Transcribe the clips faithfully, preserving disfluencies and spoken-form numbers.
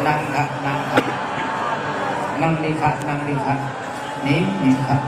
นั่งค่ะ นั่งค่ะ นั่งดีค่ะ นั่งดีค่ะ นิ่งๆค่ะ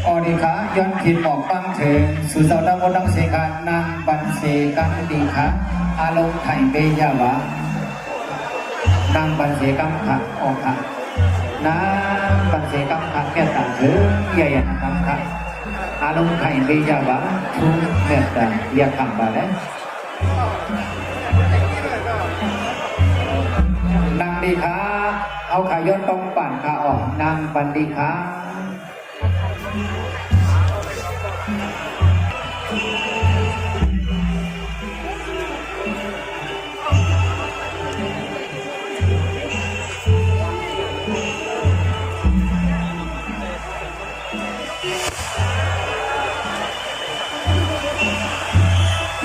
Odi kha, yon khin mok pang cheng, su zau ta mo tang se kha, nang ban se kha, di kha, a long khai be ya wa. Nang ban se kam kha, o kha. Nang ban se kam kha, เมตตา cheng, ya ya nang kam kha. A long khai be ya wa, chu เมตตา ya kam ba le. Nang di kha, au kha yon tong pan kha o, nang ban di kha.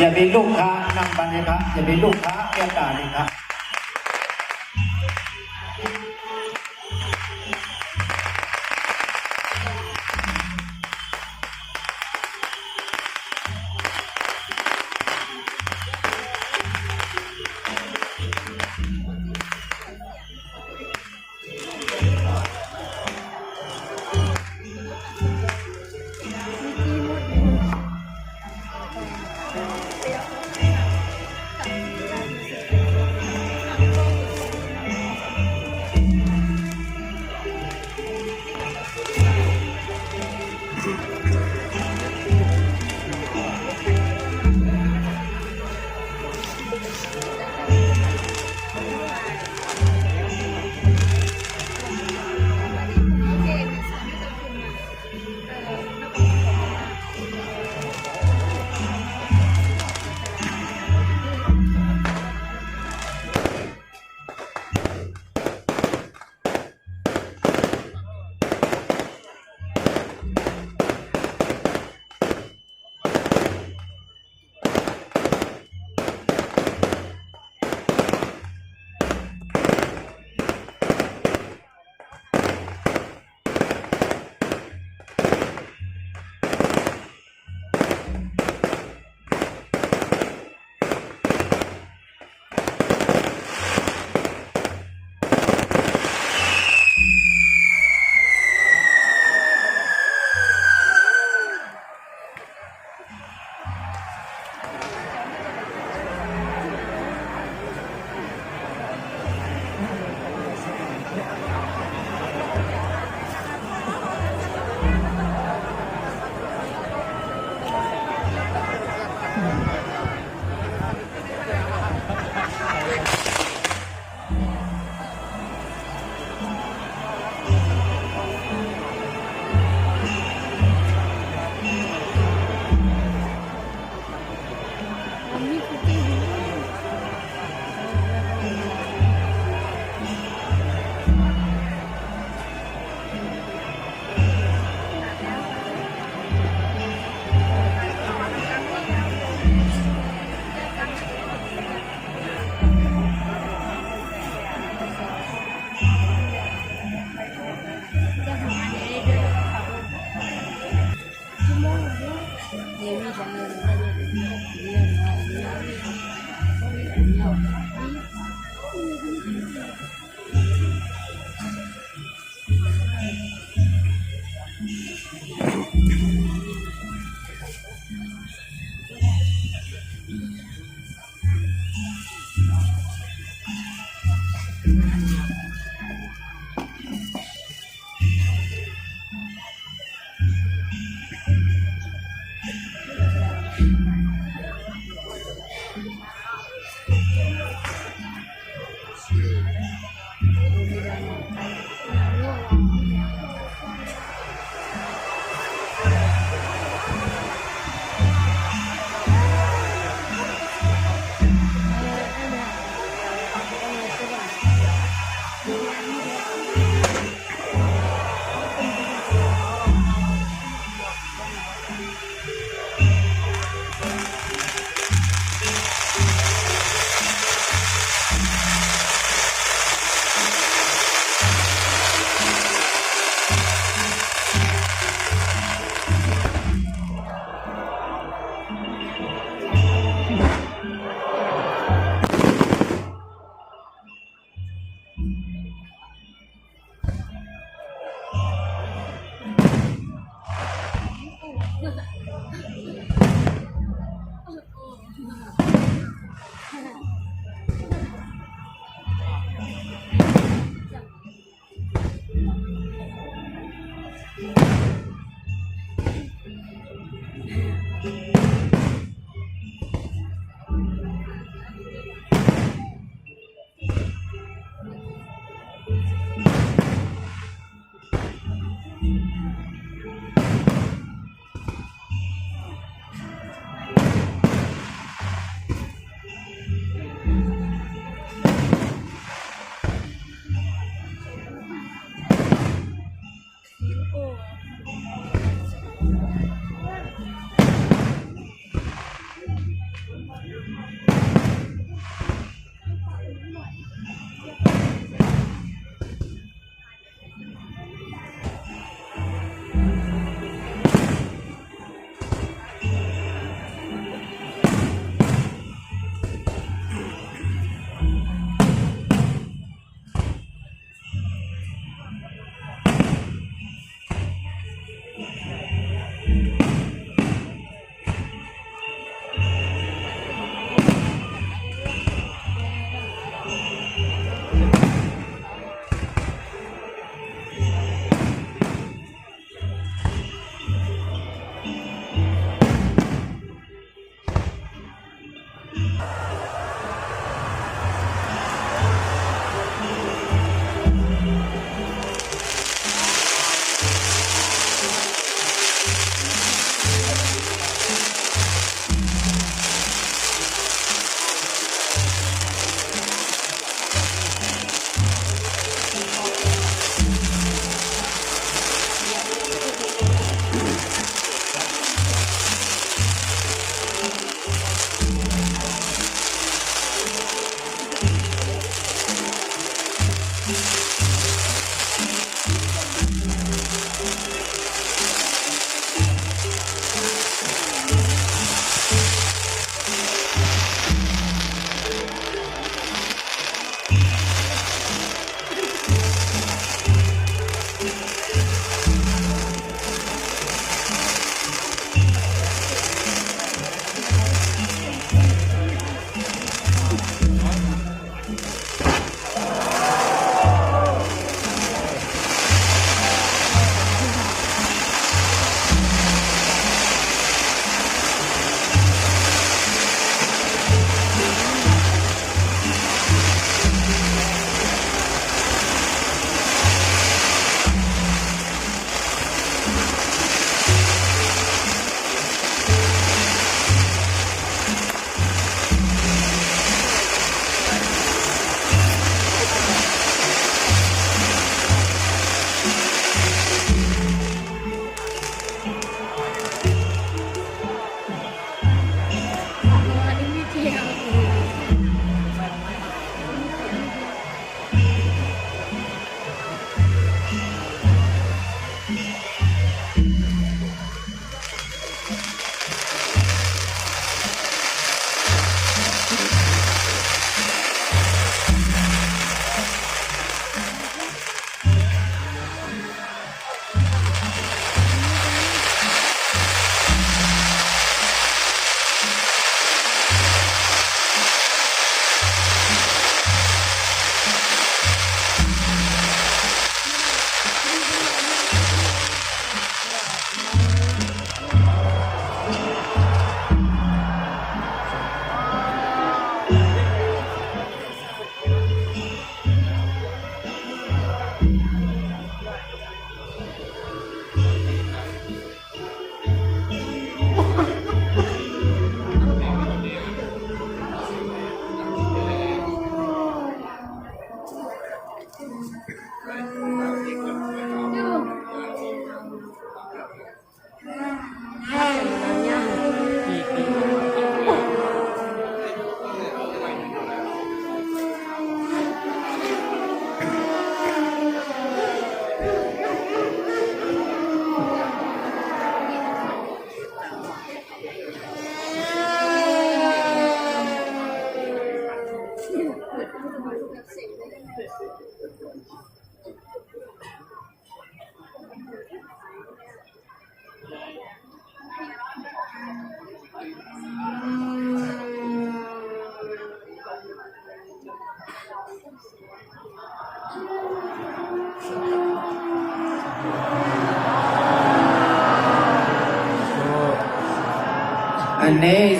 Ya bi luk kha, nang ban di kha, ya bi luk kha, เมตตา di kha.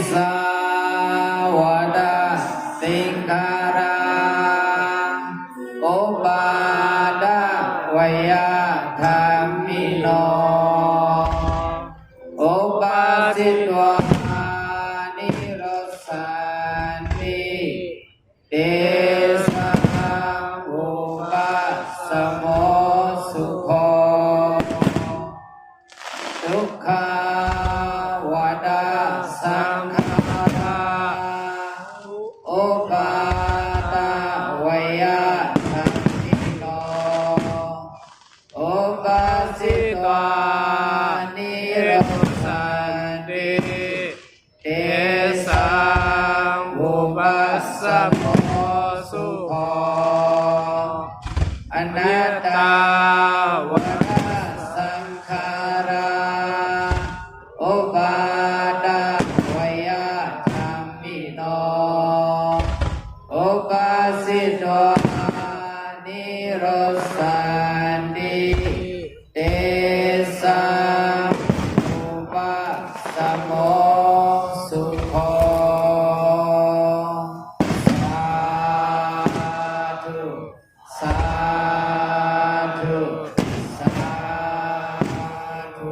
Nisāvada saṅkhārā uppādavayadhammino uppajjitvā nirujjhanti tesaṃ vūpasamo sukho. Dukkhāvada saṅkhārā uppādavayadhammino uppajjitvā nirujjhanti tesaṃ vūpasamo sukho. Anattā vata saṅkhārā uppādavayadhammino uppajjitvā nirujjhanti tesaṃ vūpasamo sukho. Sādhu, sādhu, sādhu.